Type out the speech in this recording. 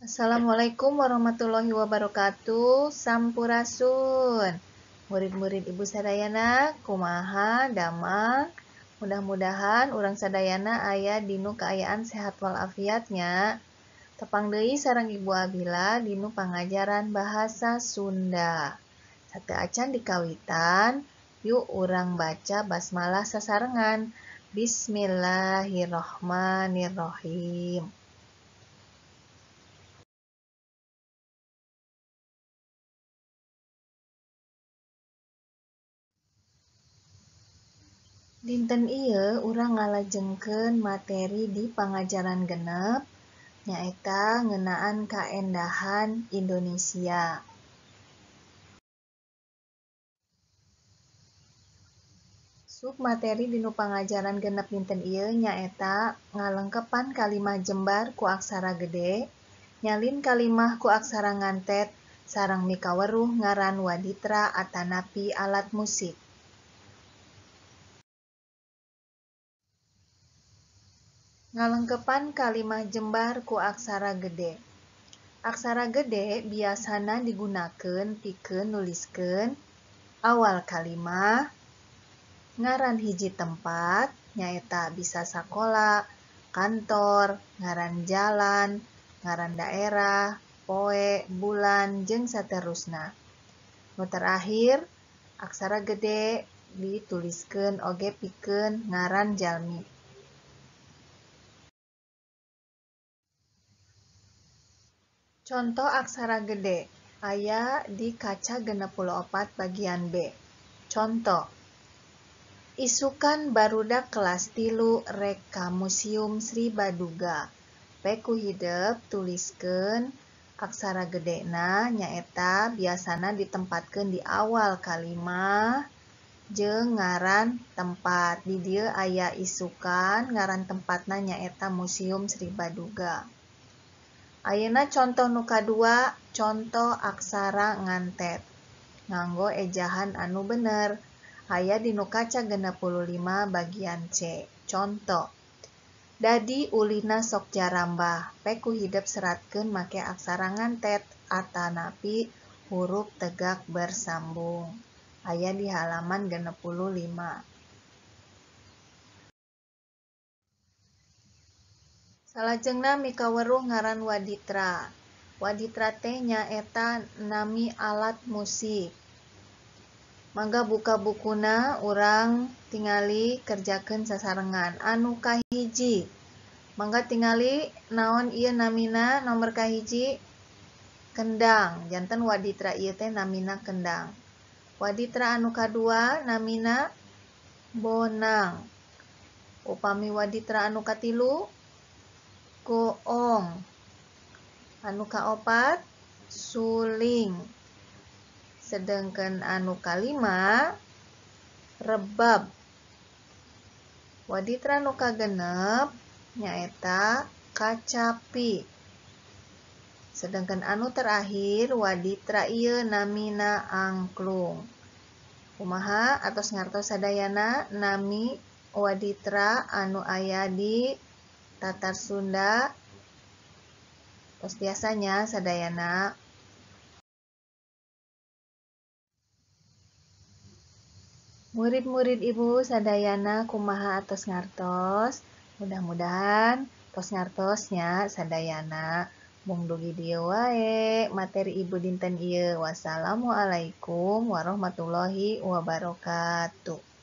Assalamualaikum warahmatullahi wabarakatuh. Sampurasun. Murid-murid Ibu sadayana, kumaha damang. Mudah-mudahan urang sadayana aya dinu kaayaan sehat walafiatnya. Tepang deui sareng Ibu Abila dinu pangajaran bahasa Sunda. Sateuacan dikawitan, yuk urang baca basmalah sasarengan. Bismillahirrohmanirrohim. Dinten ieu urang ngalajengkeun materi di pangajaran genep nyaeta ngeunaan kaendahan Indonesia. Submateri dinu pangajaran genep dinten ieu nyaeta ngalengkepan kalimah jembar ku aksara gede, nyalin kalimah ku aksara ngantet, sareng mikaweruh ngaran waditra atanapi alat musik. Ngalengkepan kalimah jembar ku aksara gede. Aksara gede biasana digunakeun pikeun nuliskeun awal kalimah, ngaran hiji tempat nyaeta bisa sakola, kantor, ngaran jalan, ngaran daerah, poe, bulan, jeung saterusna. Nu terakhir, aksara gede dituliskeun oge pikeun ngaran jalmi. Contoh aksara gede aya di kaca 64 bagian B. Contoh, isukan barudak kelas 3 rek ka Museum Sri Baduga. P ku hidep tuliskeun aksara gedena nyaeta biasana ditempatkeun di awal kalimah jeung ngaran tempat. Di dieu aya isukan, ngaran tempatna nyaeta Museum Sri Baduga. Ayeuna contoh nu kadua, contoh aksara ngantet. Nganggo ejahan anu bener. Aya dinu kaca 65 bagian C. Contoh, dadi ulina sok jarambah. P ku hidep seratkeun make aksara ngantet atanapi huruf tegak bersambung. Aya di halaman 65. Salajengna mikaweruh ngaran waditra. Waditra teh nyaeta nami alat musik. Mangga buka bukuna urang tingali kerjakeun sasarengan. Anu kahiji. Mangga tingali naon ieu namina nomor kahiji? Kendang. Janten waditra ieu teh namina kendang. Waditra anu kadua namina bonang. Upami waditra anu katilu goong. Anu kaopat suling. Sedangkan anu kalima rebab. Waditra anu kagenep nyaeta kacapi. Sedangkan anu terakhir waditra ieu namina angklung. Kumaha atos ngartos sadayana nami waditra anu aya di Tatar Sunda? Tos biasanya sadayana. Murid-murid Ibu sadayana kumaha atos ngartos? Mudah-mudahan tos ngartosnya sadayana. Mung dugi dieu wae materi Ibu dinten ieu. Wassalamualaikum warahmatullahi wabarakatuh.